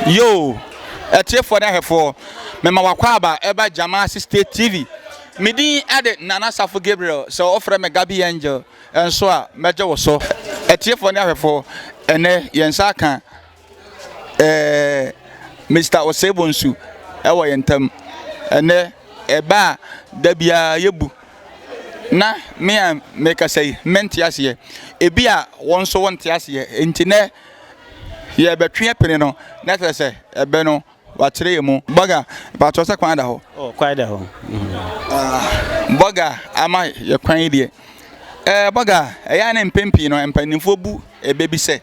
Yoo, atiefoɔ ne ahwɛfoɔ, mema w'akwaaba ɛba Gyamaase State TV. Me din de Nana Safo Gabriel, sɛ wɔfrɛ me Gabi Angel nso a, mɛgye wo so. Atiefoɔ ne ahwɛfoɔ, ɛnnɛ yɛn nsa aka ɛɛ Mister Osei Bonsu ɛwɔ yɛn ntam. Ɛnnɛ ɛba a da biara yɛbu na me a mekasa yi mente aseɛ. Ebi a wɔn nso wɔnte aseɛ. Nti nɛ yɛbɛtwe apini no na kyerɛ sɛ ɛbɛ no wakyerɛ yɛn mu. Bɔga, mpakyɛw sɛ kwan da hɔ? Oh, kwan da hɔ. Ah, bɔga ama yɛ kwan yi deɛ. Ɛɛ bɔga, ɛyɛ a ne mpɛn pii no mpanimfoɔ bu ɛbɛ bi sɛ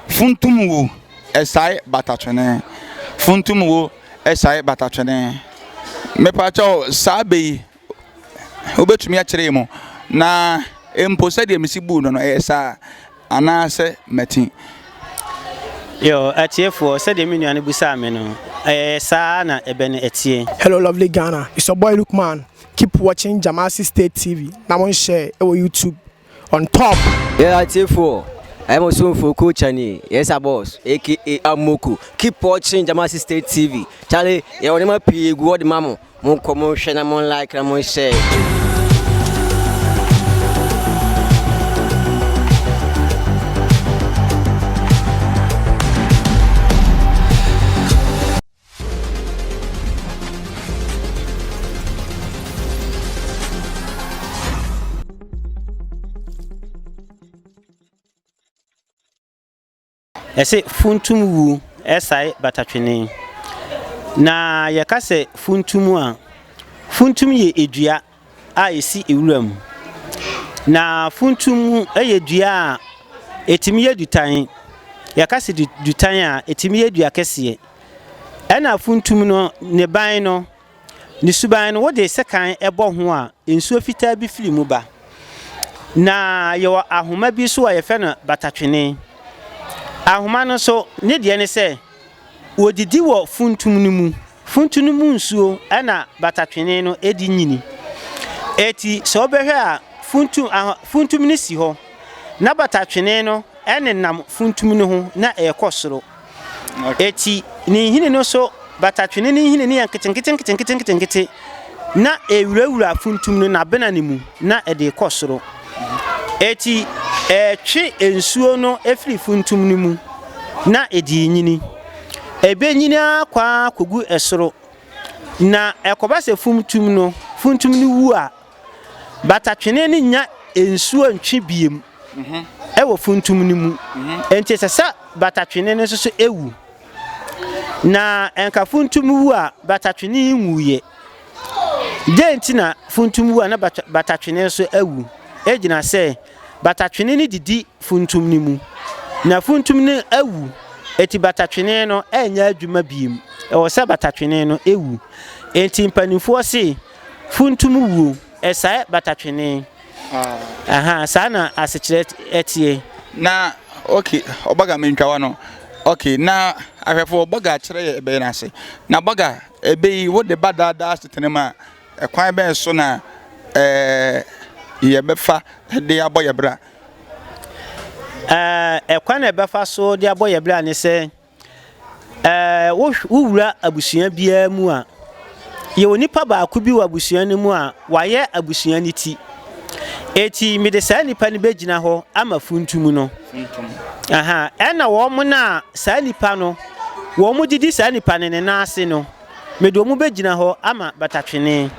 funtum wo ɛsae batatwene. Funtum wo ɛsae batatwene. Mepakyɛw saa bɛ yi Wobɛtumi akyerɛ yɛn mu, na mpo sɛdeɛ mesi buu no no, ɛyɛ saa anaasɛ mati? Yo, atiefoɔ, sɛdeɛ me nua no bisaa me no, ɛyɛ saa na ɛbɛ no ɛteɛ. Hello lovely Ghana, it's your boy Lukman, keep watching Jamasi State TV na mo nhyɛ ɛwɔ YouTube on top. Yeah, atiefoɔ, ɛyɛ mo somfo Coach nie, yes sir boss, aka Amoko, keep watching Jamasi State TV, Charlie, yɛwɔ nneɛma pii gu hɔ de ma mo. Monkɔ monhwɛ na mon like na mon share. Yɛse funtum wu sae batatwene. Na yɛka sɛ funtum a, funtum yɛ dua a ɛsi wuram. Na funtum yɛ dua a ɛtumi yɛ dutan. Yɛka sɛ dutan a, ɛtumi yɛ dua kɛseɛ. Ɛna funtum no, ne ban no, Ne suban no, wode sekan bɔ ho a, nsuo fitaa bi firi mu ba. Na yɛwɔ ahoma bi nso a yɛfrɛ no batatwene. Ahoma no nso, ne deɛ ne sɛ, wɔdidi wɔ funtum no mu. Funtum no mu nsuo na batatwene no di nyini. Eti sɛ wobɛhwɛ a, funtum, aho, funtum no si hɔ, na batatwene no nenam funtum no ho na ɛrekɔ soro. Eti ne nhini no so batatwene ne nhini no yɛ nketenkete nketenkete nketenkete na ɛwurawura funtum no n'abena no mu na ɛde kɔ soro. Eti ɛtwe nsuo no firi funtum no mu na ɛde nyini. Ɛbɛnyini ara kɔ ara kɔgu ɛsoro. Na ɛkɔba sɛ funtum no funtum no wu a, batatwene no nnya nsuo ntwe biem. wɔ funtum no mu. Enti ɛsɛ sɛ batatwene no nso so wu. Na nka funtum wu a, batatwene nwuiɛ. Dɛn nti na funtum wu a na batatwene nso awu? Egyina sɛ batatwene no didi funtum no mu. Na funtum no awu, enti batatwene no ɛnyɛ adwuma biem. Ɛwɔ sɛ batatwene no ewu. Enti mpanimfoɔ se funtum wuo, ɛsae batatwene. Aha, saa na asekyerɛ teɛ. Na ok, ɔbaga mentwa w'ano. Ok, na ahwɛfo ɔbaga kyerɛ yɛ ɛbɛyɛ n'ase. Na baga ɛbɛ yi wode ba daa daa asetena mu a, ɛkwan bɛn so na ɛɛ yɛbɛfa de abɔ yɛ bra? Ɛɛ ɛkwan a ɛbɛfa so de abɔ yɛ bra ne sɛ. Ɛɛ wo wowura abusua biara mu a, yɛwɔ nipa baako bi wɔ abusua no mu a wayɛ abusua no ti. Eti mede saa nipa no bɛgyina hɔ ama funtum no. Aha, ɛna wɔn no a saa nipa no, wɔn didi saa nipa no ne nan ase no, mede wɔn bɛgyina hɔ ama batatwene.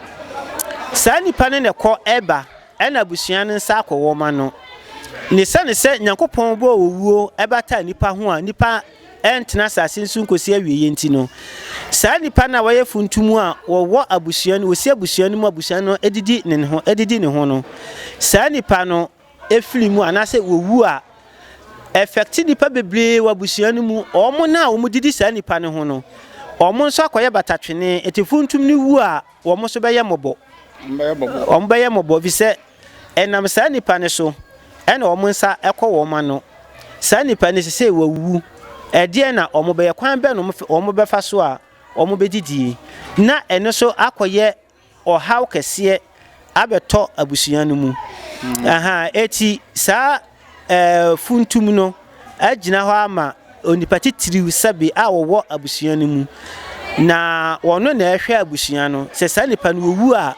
Saa nipa no na ɛkɔ ɛba Ɛna abusua no nsa akɔ wɔn ano. Ne sɛne sɛ Nyankopɔn bɔɔ owuo bataa nnipa ho a nnipa rentena asase nso nkosi awieɛ nti no, saa nnipa no a wɔyɛ funtum a wɔwɔ abusua no, wɔsi abusua no mu abusua no didi ne ho, didi ne ho no, saa nnipa no firi mu anaasɛ wɔwu a, ɛfɛkte nnipa bebree wɔ abusua no mu. Wɔn no a wɔdidi saa nnipa no ho no, wɔn nso akɔyɛ batatwene. Nti funtum no wu a, wɔn nso bɛyɛ mmɔbɔ. Wɔn bɛyɛ mmɔbɔ efisɛ ɛnam saa nipa no so ɛna wɔn nsa ɛkɔ wɔn ano. Saa nipa no sesei wawuwu. Ɛdeɛn na wɔn bɛyɛ? Kwan bɛn na wɔn bɛfa so a wɔn bɛdidie? Na ɛno nso akɔyɛ ɔhaw kɛseɛ abɛtɔ abusua no mu. Aha, eti saa ɛɛ funtum no agyina hɔ ama. onipa titiriw sɛbe a ɔwɔ abusua no mu, na ɔno na ɛhwɛ abusua no. Sɛ saa nipa no owu a,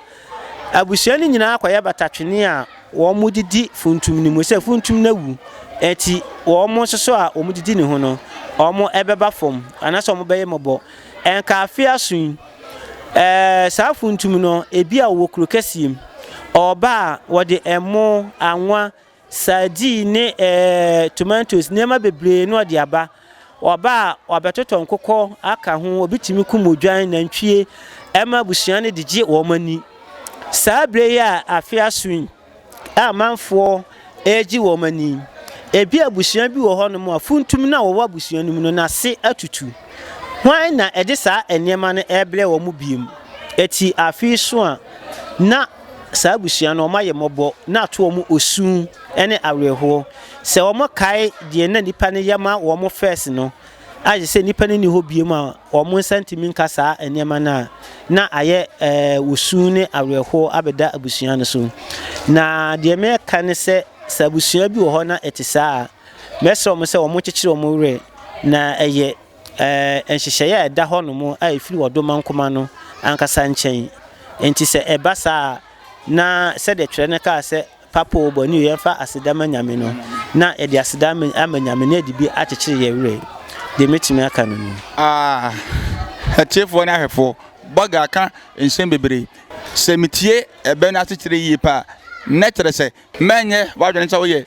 abusua no nyinaa kɔyɛ batatwene a wɔdidi funtum no mu sɛ funtum no awu. Enti wɔn nso so a wɔdidi ne ho no, wɔbɛba fam anaasɛ wɔbɛyɛ mmɔbɔ. Ɛnka afe aso yi, ɛɛ saa funtum no, ebi a wɔwɔ kuro kɛseɛ mu, ɔreba a wɔde ɛmo, anwa, Sardine ne ɛɛ tomatoes, nneɛma bebree na ɔde aba. Ɔba a, wabɛtotɔ nkokɔ aka ho, obi tumi kum odwan, nantwie ma abusua no de gye wɔn ani. Saa berɛ yi a afe aso yi a amanfoɔ regye wɔn ani yi, ebi abusua bi wɔ hɔnom a funtum no a wɔwɔ abusua no mu no, n'ase atutu. Hwan na ɛde saa nneɛma no rebrɛ wɔn bio? Eti afe yi so a, na saa abusua no wɔayɛ mmɔbɔ na ato wɔn osu ne awerɛhoɔ. Sɛ wɔkae deɛ na nnipa no yɛ ma wɔn first no, agye sɛ nnipa no nni hɔ biom a wɔn nsa ntumi nka saa nneɛma no a, na ayɛ ɛɛ osu ne awerɛhoɔ abɛda abusua no so. Na deɛ mɛka ne sɛ, sɛ abusua bi wɔ hɔ na ɛte saa a, mɛsrɛ wɔn sɛ wɔnkyekyere wɔn werɛ na ɛyɛ ɛɛ nhyehyɛeɛ a ɛda hɔnom a ɛfiri ɔdomankoma no ankasa nkyɛn. Enti sɛ ɛba saa a, na sɛdeɛ twerɛ no kaa sɛ, Papa o, bɔne o, yɛmfa aseda ma Nyame no, na yɛde aseda ama Nyame na yɛde bi akyekyere yɛn werɛ. Deɛ mɛtumi aka no ni. Ah, atiefoɔ ne ahwɛfoɔ, Bɔga aka nsɛm bebree. Sɛ metie ɛbɛ no asekyerɛ yie paa a, na kyerɛ sɛ mɛnyɛ w'adwene sɛ woyɛ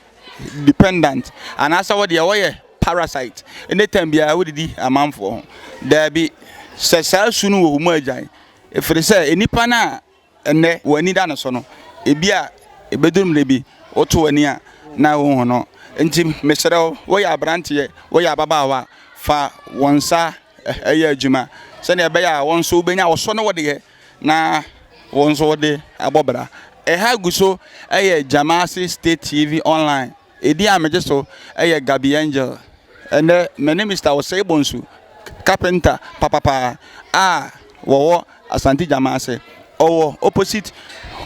dependent anaasɛ wo deɛ woyɛ parasite ne time biara wodidi amanfoɔ ho. Daabi, sɛ saa su no wɔ wo mu a gyae. Ɛfiri sɛ nnipa no a ɛnnɛ w'ani da no so no, ebi a ɛbɛduru mmerɛ bi woto w'ani a na wonhu no. Nti mesrɛ wo, woyɛ aberanteɛ, woyɛ ababaawa a, fa wo nsa yɛ adwuma sɛdeɛ ɛbɛyɛ a wo nso wobɛnya wo so ne wo deɛ na wo nso wode abɔ bra. Ɛha gu so yɛ Gyamase State TV Online. Edin a megye so yɛ Gabi Angel. Ɛnnɛ, me ne Mister Osei Bonsu, carpenter papapa a wɔwɔ Asante Gyamase. Ɔwɔ opposite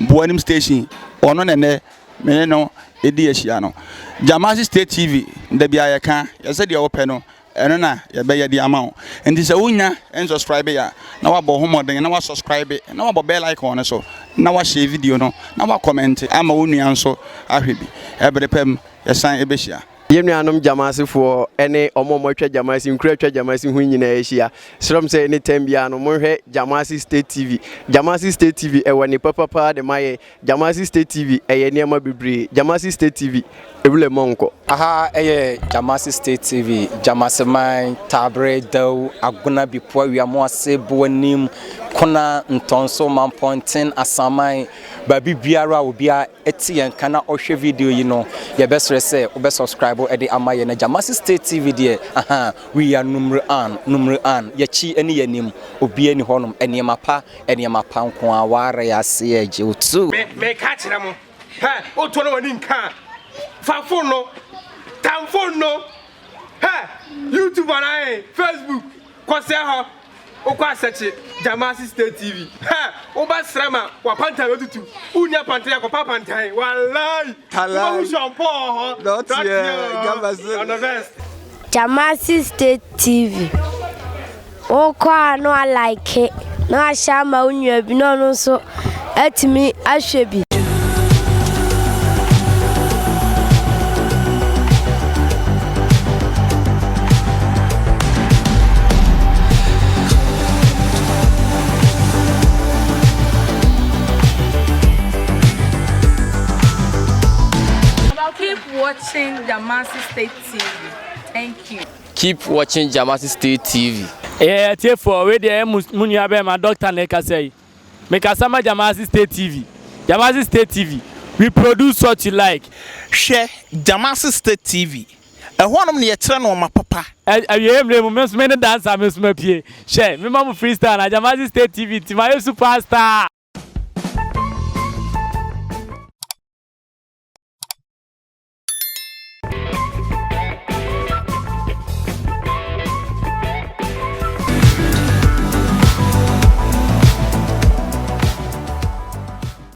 Boanim station. Ɔno na ɛnnɛ me ne no redi ahyia no. Gyamase State TV, da biara yɛka, yɛsɛ deɛ wopɛ no, Ɛno na yɛbɛyɛ de ama wo. Nti sɛ wonnya nsubscribe a, na wabɔ ho mmɔden na wasubscribe na wabɔ bell icon no so na wahyɛ video no na wakɔmɛnte ama wo nua nso ahwɛ bi. Ɛbere pa mu yɛsan bɛhyia. Yɛn nuanom Gyamasefoɔ ne wɔn a wɔatwa Gyamase, nkuro a atwa Gyamase ho nyinaa ahyia. Srɛ mo sɛ any time biara no monhwɛ Gyamase State TV. Gyamase State TV ɛwɔ ne papa paa de ma yɛn. Jamasi State TV ɛyɛ nneɛma bebree. Jamasi State TV ewura mu ɔnkɔ. Aha yɛ Jamasi State TV, Jamasi man, Tabre, Dawu, Agona, Bipoa, Wiamoase, Boanim, Kona, Ntɔnso, Mampɔnten, Asaman, baabi biara a obiara te yɛn nka na ɔhwɛ video yi no, yɛbɛsrɛ sɛ wobɛ subscribe de ama yɛn. Na Jamasi State TV deɛ, aha, we are numere an, numere an, yɛakyi ne yɛanim, obiara ni hɔnom, nneɛma pa Nneɛma pa nko ara ware aseɛ gye wo tu. Me meka kyerɛ mo, hɛ, wotɔ na w'ani nka a, fa phone no, tam phone no, hɛ, YouTube anaa eh, Facebook, kɔsɛɛ hɔ, wokɔ asɛkye, Jamasi State TV, hɛ, wobɛsrɛ ma w'apantan bɛtutu, wonni apantan a kɔpɛ apantan, walai, wobɛhu Sean Paul wɔ hɔ, dɔteɛ, you're the best. Jamasi State TV. Wokɔ a na walike na wahyɛ ama wo nua bi na ɔno nso atumi ahwɛ bi. Keep watching Jamasi State TV. Thank you. Keep watching Jamasi State TV. Yɛɛ atiefoɔ, wei deɛ ɛyɛ mo nua bɛɛma Doctor na ɛkasa yi. Mekasa ma Jamasi State TV. Jamasi State TV, we produce what you like. Hwɛ Jamasi State TV, ɛhɔnom na yɛkyerɛ nnoɔma papa. Awieɛ mmerɛ mu, me nso me ne dancer me nso mapue. Hwɛ, mema mo freestyle na Jamasi State TV nti mayɛ superstar.